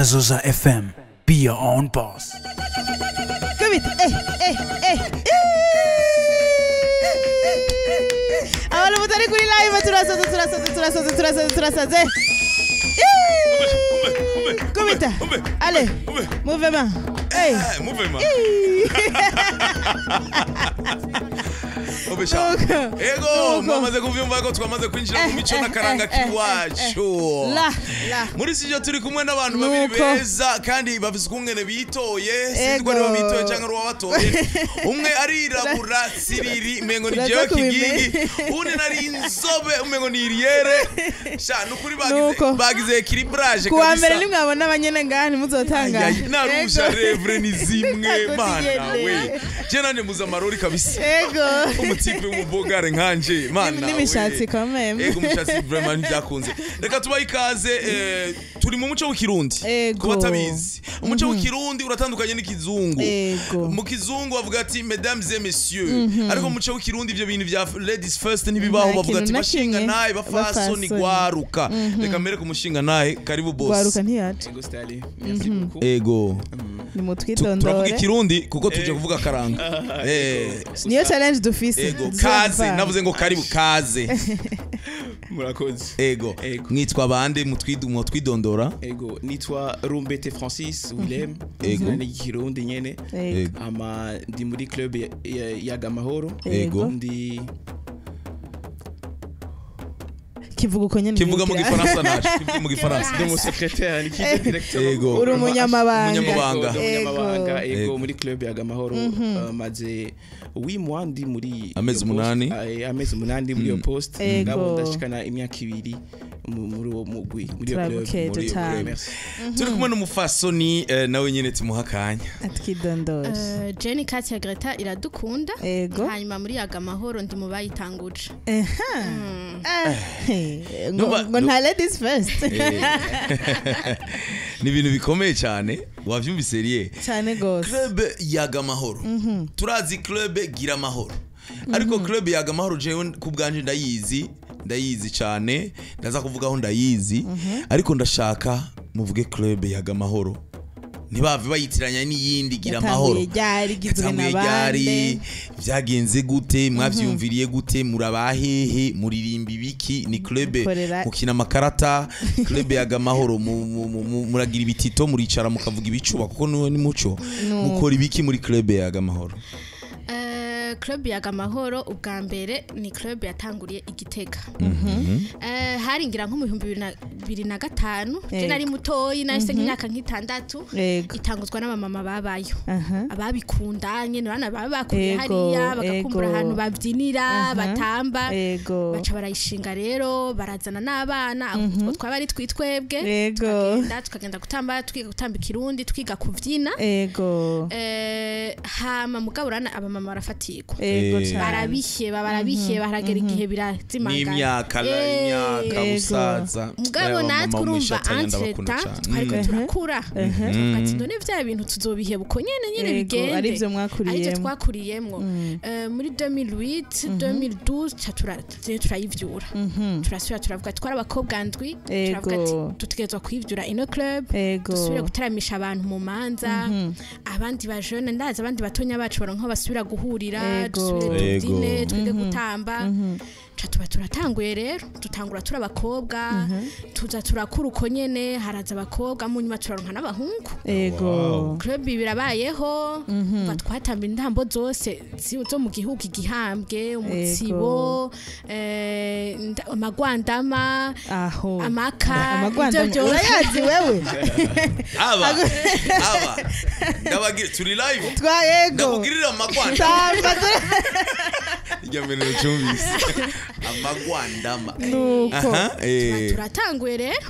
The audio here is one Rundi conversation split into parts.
Kazoza FM. Be your own boss. Kubita, eh, eh, eh, eh. Abantu mutari kuri live, turasaze, turasaze, turasaze, turasaze, turasaze. Kubita. Allez, mouvement. Hey. Mouvement. Obesha. Ego, mwamaze kuvyumva ko twamaze kwinjira mu mico n'akaranga kiwacu. La, la. Muri studio turi kumwe n'abantu babiri beza kandi bafise ukungene bitoye, sinzi ko ari bo bitoye cyangwa ari uwabatoye. Umwe arirabura siriri, umengo ni jewe kigingi, uwundi nari inzobe, umengo ni Iriere. Sha nukuri bagize équilibrage kabisa. Kuwa mbere nimwabona abanyene ngaha ntimuzotangara. Narusha revre ni zimwe mana we. Je nanje muza amarori kabisa. Ego. Umutipe w'umubogare nkanje mana. N'imishatsi quand même. Ego umushatsi vraiment ntibyakunze. Reka tubahe ikaze, turi mu muco w'ikirundi. Kuba tabizi. Umuco w'ikirundi uratandukanye n'ikizungu. Mu kizungu bavuga ati mesdames et messieurs. Ariko mu muco w'ikirundi ivyo bintu vya ladies first ntibibaho, bavuga ati bashinga naye bafaso ni gwaruka. Reka mbere kumushinga naye, karibu boss. Gwaruka ntiyaje. Ego Stanley, merci beaucoup. Ego. Ni mutwidondore. Turavuga ikirundi kuko tuje kuvuga karanga. Niyo challenge dufise. Ego kaze, navuze ngo karibu kaze. Murakoze. Ego. Mwitwa bande mutwidondora? Ego, nitwa Rumbete Francis Willem. Ego. Ni kirundi nyene. Ama ndi muri club ya Gamahoro. Ego. Ndi kivuga uko nyene. Kivuga mu gifaransa naje, kivuga mu gifaransa. Ndi mu secrétaire, ni kize directeur. Ego. Uri umunyamabanga. Umunyamabanga. Ego muri club ya Gamahoro maze 8 mois ndi muri amezi 8. Amezi 8 ndi muri iyo poste. Ngabo ndashikana imyaka 2 muri uwo mugwi muri iyo club. Muri club. Turi kumwe n'umufasoni nawe nyene tumuha akanya. Atwidondore. Jenny Katia Greta iradukunda. Hanyuma muri ya Gamahoro ndi mu bayitanguje. Ngo nta ladies first. Ni ibintu bikomeye cyane, wavyumvise riye cyane gose. Club ya Gamahoro. Turazi club gira amahoro. Ariko club ya Gamahoro jewe kubganje ndayizi, ndayizi cyane, ndaza kuvugaho ndayizi, ariko ndashaka muvuge club ya Gamahoro. Ntibave bayitiranya n'iyindi gira amahoro. Yatanguye ryari, vyagenze gute, mwavyumviriye gute, murabahehe, muririmba ibiki? Ni club mukina amakarata, club ya Gamahoro muragira ibitito, muricara mukavuga ibicuba kuko ni muco. Mukora ibiki muri club ya Gamahoro? Club ya Gamahoro ubwa mbere ni club yatanguriye Igitega. Hari ngira nko mu 2005, je nari mutoyi, nahise nk'imyaka nk'itandatu, itanguzwa n'abamama babayo. Ababikunda nyene bana babakuriye hariya bagakumbura ahantu bavyinira, batamba. Baca barayishinga rero, barazana n'abana, twaba ari twitwebwe. Tukagenda gutamba, twiga gutamba ikirundi, twiga kuvyina. Hama mugaburana abamama barafatirwa. Barabiheba baragera igihe birazimangana. N'imyaka busaza. Mugabo natwe urumva entre-temps twariko turakura. Tuvuga ati none vya bintu tuzobiheba uko nyene bigende. Arivyo twakuriyemwo. Muri 2008 2012 turayivyura. Turasubira turavuga twari abakobwa ndwi, turavuga ati dutegerezwa kuyivyura ino club, dusubire gutaramisha abantu mu manza, abandi ba jeune ndaza abandi batonya bacu baronka basubira guhurira, dusubire tubyine, twige gutamba. Tuba turatanguye rero, dutangura turi abakobwa, tuza turakura uko nyene, haraza abakobwa mu nyuma turaronka n'abahungu. Ego. Club birabayeho, batwatamba intambo zose zo mu gihugu, igihambwe, umutsibo, amagwandama, amaka, ibyo byose. Urayazi wewe? Aba ndabagira turi live. Twa yego. Ndakugirira amagwandama. Ijya mbere cyumvise. Amagwandama. Nuko turatanguye rero.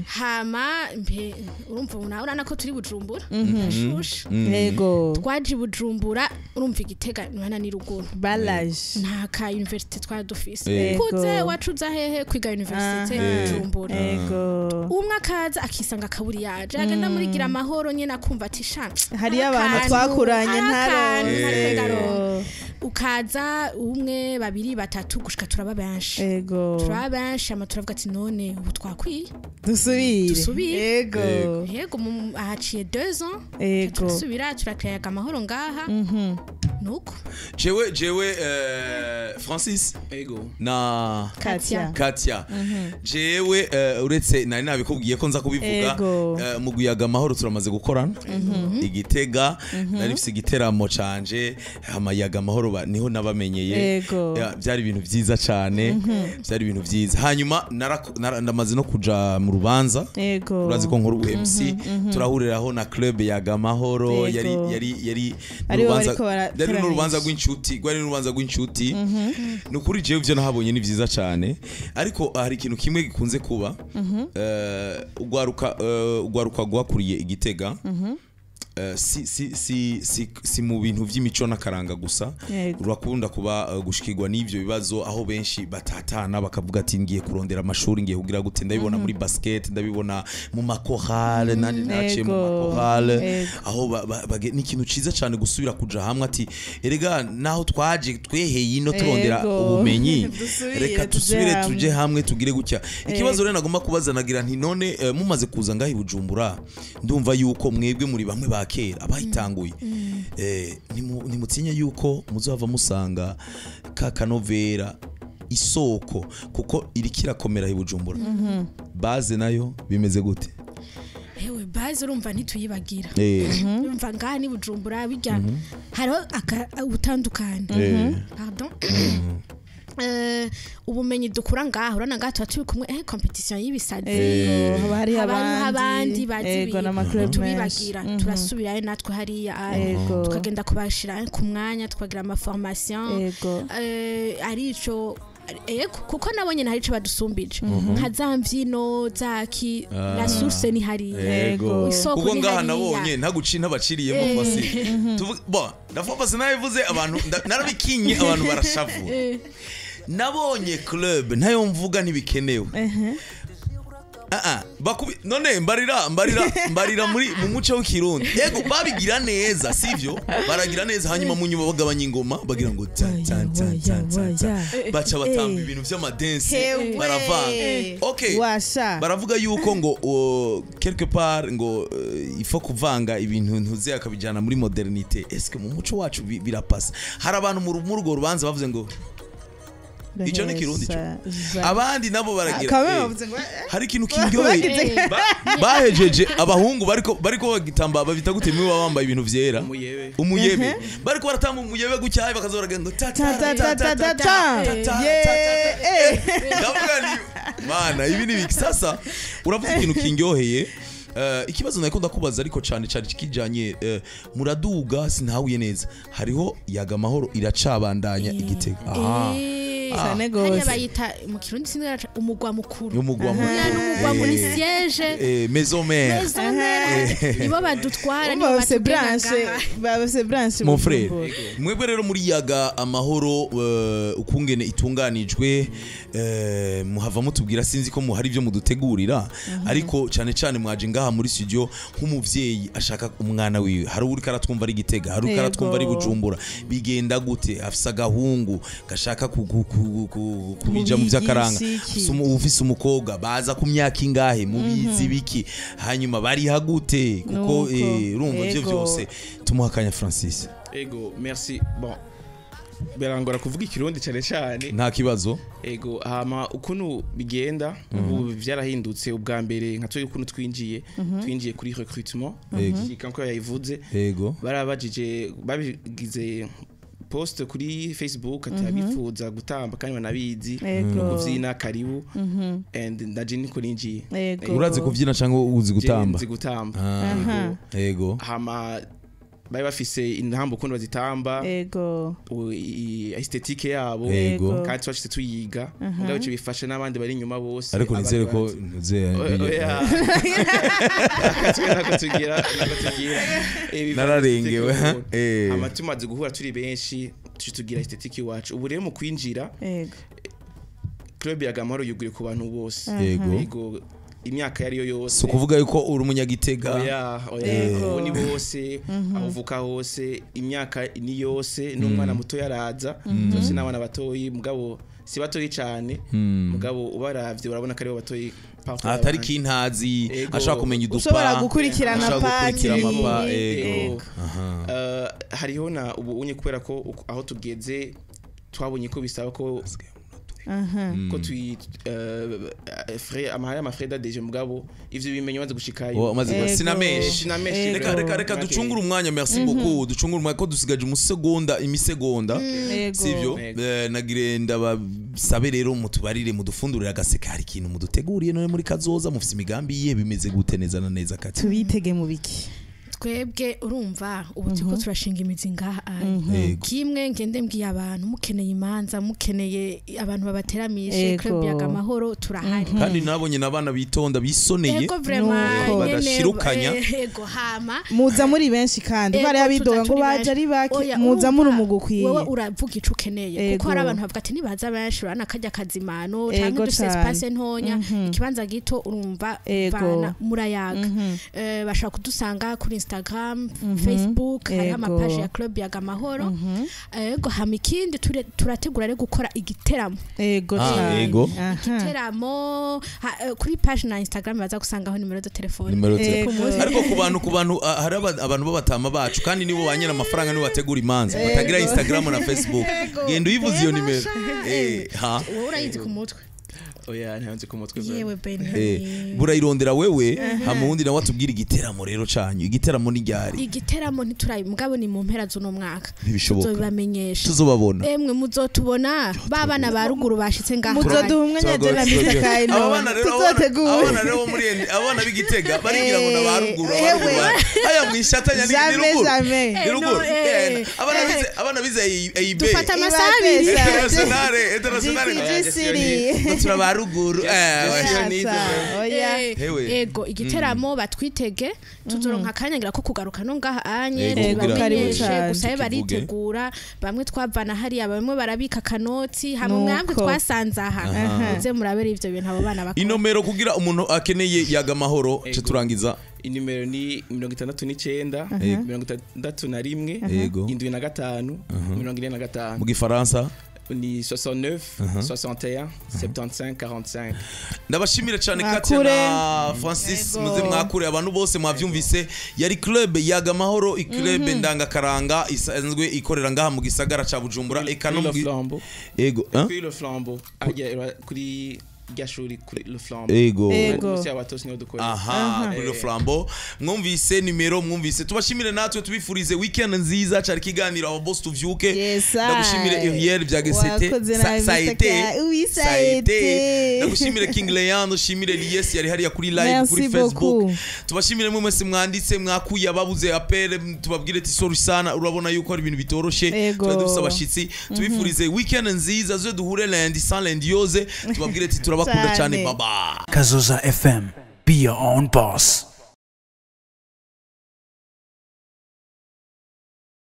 Hama mbe urumva nawe urana ko turi Bujumbura. Shusha. Yego. Twaje Bujumbura urumva Igitega nwana ni ruguru. Balaje. Nta ka university twari dufise. Kuze wacuza hehe kwiga university Bujumbura. Yego. Umwe akaza akisanga kaburi yaje agenda muri gira amahoro nyene akumva ati sha. Hari abantu twakuranye ntaro. Ukaza umwe, babiri, batatu, gushika turaba benshi. Turaba benshi, ama turavuga ati none ubu twakwiye, dusubire. Dusubire. Yego. Yego, haciye 2 ans turasubira, turakreyaga amahoro ngaha, nuko. Jewe Francis Ego. na Katia. Katia, jewe uretse nari nabikubwiye ko nza kubivuga, mu guyaga amahoro turamaze gukorana igitega, nari mfise igiteramo canje amayaga amahoro, niho nabamenyeye. Ya, byari ibintu byiza cyane, byari ibintu byiza. Hanyuma ndamaze no kuja mu rubanza, urazi ko nkora ubu MC, turahuriraho na club yaga amahoro. Yari Aribo n'urubanza, bariko yari barateramisha. n'urubanza rw'inshuti, rwari n'urubanza rw'inshuti. Ni ukuri jewe ibyo nahabonye ni byiza cyane, ariko hari ikintu kimwe gikunze kuba, ugwaruka rwakuriye igitega, si mu bintu by'imico n'akaranga gusa, rurakunda kuba gushikirwa n'ivyo bibazo, aho benshi batatana bakavuga ati ngiye kurondera amashuri, ngiye kugira gute. Ndabibona muri basket, ndabibona mu makorale, nanjye naciye mu makorale, aho ni ikintu ciza cyane gusubira kuja hamwe, ati erega naho twaje tweheye ino turondera ubumenyi, Dusubire, reka tuje dusubire hamwe. tuje hamwe, tugire gutya. Ikibazo rero nagomba kubaza, nagira nti none mumaze kuza ngaho i Bujumbura, ndumva yuko mwebwe muri bamwe ba kera abahitanguye, ntimutinya yuko muzava musanga ka kanovera isoko, kuko iriko irakomera i Bujumbura, base nayo bimeze gute? Hewe, base urumva ntituyibagira. Urumva ngaha ni Bujumbura, bijya hariho ubutandukane. Pardon. Ubumenyi dukura ngaha, urabona ngaha tuba turi kumwe, competition y'ibisazi. Haba hariho haba hariho abandi abandi bazi ego n'amaclub menshi. Tubibagira, turasubirayo natwe hariya, tukagenda kubashira ku mwanya, tukagira amaformation. Ari ico, ego, kuko nabo nyene hari ico badusumbije, nka za mvyino zaki, la source ni hariya. Isoko Kuko ni ngaha hariya. nabonye ntaguci ntabaciriyemo fasi. Bon, ndavuga fasi nabivuze, abantu narabikinye, abantu barashavura. Nabonye club ntayo mvuga, ntibikenewe. Ah ah, none mbarira, mbarira, mbarira, muri mu muco w'ikirundi, yego babigira neza, sivyo? Baragira neza, hanyuma mu nyuma bagabanya ingoma, bagira ngo ta ta ta ta ta ta, baca batamba ibintu vy'amadensi, baravanga. Okay, Washa. baravuga yuko ngo quelque part ngo il faut kuvanga ibintu ntuze akabijana muri modernité. Est-ce que mu muco wacu birapasa? Hari abantu muri urwo rubanza bavuze ngo ico ni Kirundi ico. Abandi nabo baragira Kabe bavuze ngo hari ikintu kindyoheye. Bahejeje abahungu bariko bagitamba, babita gute mwe baba bambaye ibintu vyera? Umuyebe. Umuyebe. Bariko baratamba umuyebe gutya, bakaza baragira ngo ta ta ta ta ta ta ta ta ta ta. Ndavuga ni mana, ibi ni biki? Sasa uravuga ikintu kindyoheye. Ikibazo nariko ndakubaza, ariko cyane cyane kijanye, muraduga sintahuye neza, hariho yaga amahoro iracabandanya igitego? Aha. Cyane Hariya gose. bayita mu Kirundi sinzi, umugwa mukuru. Umugwa Uriya mukuru. n'umugwa muri siège. Maison mère. Maison mère, nibo badutwara, nibo Umva, bafise batugena branche, ngaha. bafise branche Mon frère, Bujumbura. mwebwe rero muri yaga amahoro, ukungene itunganijwe, muhava mutubwira, sinzi ko muhari ibyo mudutegurira, ariko cyane cyane mwaje ngaha muri studio nk'umuvyeyi ashaka umwana wiwe, hari uri karatwumva ari Gitega, hari uri karatwumva ari Bujumbura, bigenda gute? Afise agahungu gashaka kubija mu vy'akaranga, Mubigisha iki? Ufise umukobwa, baza ku myaka ingahe? Mubizi biki? Hanyuma bariha gute? Kuko Nuko. urumva ivyo vyose. Tumuha akanya, Francis. Ego, merci. Bon, birangora kuvuga ikirundi cyane cyane. Nta kibazo. Ego, hama ukuntu bigenda ubu vyarahindutse. Ubwa mbere nka twe ukuntu twinjiye kuri recrutement, nko yayivuze, barabajije, babigize post kuri Facebook ati abifuza gutamba kandi banabizi no kuvyina, karibu. And ndaje niko ninjiye. Urazi kuvyina cyangwa uzi Je gutamba? Nzi gutamba. Ah. Ego. Hama bari bafise intambo ukuntu bazitamba, esthétique yabo, kandi twashitse tuyiga, mugabo ico bifasha n'abandi bari inyuma bose. Ariko Abandi nizere ko ntuze Oya. Twe ntabwo tugira. Nararengewe. Esthétique y'umuntu. Hama tumaze guhura turi benshi, tuca tugira esthétique iwacu. Ubu rero mu kwinjira, club ya Gamahoro yuguruye ku bantu bose. Ego. Imyaka yari yo yose. Si ukuvuga yuko uri umunyagitega. Oya, oya, ubu ni bose, aho uvuka hose, imyaka ni yose, n'umwana muto yaraza. Turafise n'abana batoyi, mugabo si batoyi cane, mugabo ubaravye urabona ko aribo batoyi par rapport Atari y'abandi. kintazi. Ego. Ashobora kumenya udupa. Ushobora gukurikirana Ashobora gukurikira pati. amapa, ego. Ego. Hariho na ubu unye kubera ko aho tugeze twabonye ko bisaba ko twi frais, amahari, amafrais d'adhésion, mugabo ivyo bimenye maze gushikayo. Oh, amaze sinamenshi. Sinamenshi. Reka ducungure umwanya, merci beaucoup. Ducungure umwanya ko dusigaje umusegonda, imisegonda, sivyo? Yego. Nagire ndabasabe rero mutubarire, mudufundurire agaseke. Hari ikintu muduteguriye none muri kazoza? Mufise imigambi iyihe? Bimeze gute neza na neza, Kati? Tubitege mu biki? Twebwe urumva ubu turiko turashinga imizi ngaha. Kimwe ngende mbwiye abantu, mukeneye imanza, mukeneye abantu babateramishe, club Yaga Amahoro turahari. Kandi nabonye n'abana bitonda, bisoneye. Ego, vraiment. Nuko. Nyene, Badashirukanya. Ego, hama Muza muri benshi kandi Ego, bariya bidoga tuza ngo turi baje benshi. ari bake. Oya, Muza muri urumva, umugwi ukwiye. Wewe uravuga ico ukeneye, kuko hari abantu bavuga ati nibaza benshi urabona karya kazimano canke dufise espace ntonya, ikibanza gito, urumva. Bana murayaga. Bashobora kudusanga kuri Instagram, Facebook, hariho amapaji ya Club Yaga Amahoro. Ego, hama ikindi turategura rero gukora igiteramo. Cane. Igiteramo kuri page na Instagram baza gusangaho nimero de telefone. Nimero telefone. Ariko ku bantu hari abantu b'abatama bacu, kandi nibo ba nyiri amafaranga, nibo bategura imanza, batagira Instagram na Facebook. Genda uyivuze iyo nimero. Ha. Wowe urayizi ku mutwe? Oya, ntayo ku mutwe. Yewe Beni. Burayirondera wewe, hama uwundi nawe atubwira igiteramo rero canyu. Igiteramo ni ryari? Igiteramo ntiturayi, mugabo ni mu mpera z'uno mwaka. Ntibishoboka. Tuzobibamenyesha. Tuzobabona. Emwe, muzotubona, ba bana ba ruguru bashitse ngaha. Muzoduha umwanya je na Mr. Kaino. Aba bana rero, Tuzotegura. abana rero bo muri abana b'Igitega barigira ngo na ba ruguru, aba ruguru haya mwishatanya ni Jamais, ruguru. jamais. Ni ruguru. No, Abana bize AIB. Dufata amasaha abiri. Ibatesha. Internationale, internationale. GTG City. Turaba ruguru. Sasa, oya. Hewe. Ego, igiteramo batwitege, tuzoronka akanya ngira ko kugaruka no ngaha anye Ego, kugira tubamenyeshe. Karibu Gusa cane. baritegura, bamwe twavana hariya, bamwe barabika akanoti hamwe mwambwe Nuko. twasanze aha. Muze murabere ivyo bintu abo bana bakora. Inomero kugira umuntu akeneye Yaga Amahoro ce turangiza. Inimero ni 69, 61, 75, 45. Mu gifaransa? Ni 69 61 75 45. Ndabashimire cyane, Katia Mwakure. na Francis. Muze mwakure abantu bose mwavyumvise. Yari club Yaga Amahoro, iclub ndangakaranga isanzwe ikorera ngaha mu gisagara ca Bujumbura, eka no Kuri mu Le Flambeau. Ego, hein? Kuri Le Flambeau, hajya kuri rya shuri, kuri Le Flambeau. Ego. Munsi y'abatose niho dukorera. Aha, kuri Le Flambeau. Mwumvise nimero, mwumvise. Tubashimire natwe, tubifurize weekend nziza. Cari kiganiro aba boss tuvyuke. Yes, Ndagushimire I. Uriel Byagesete. Wakoze nabi, Ça a Mr. été. Ka. Oui, ça Ça a a été. été. Ndagushimire King Leandro, shimire Lies yari hariya kuri live Merci kuri Facebook. beaucoup. Tubashimire mwe mwese mwanditse, mwakuye, ababuze appel tubabwire ati sorry sana. Urabona yuko ari ibintu bitoroshe. Twari dufise abashitsi. Tubifurize weekend nziza, zo duhure lundi sans lundi yoze. Tubabwire ati turabakunda cyane. Cyane. Baba. Kazoza FM. Be your own boss.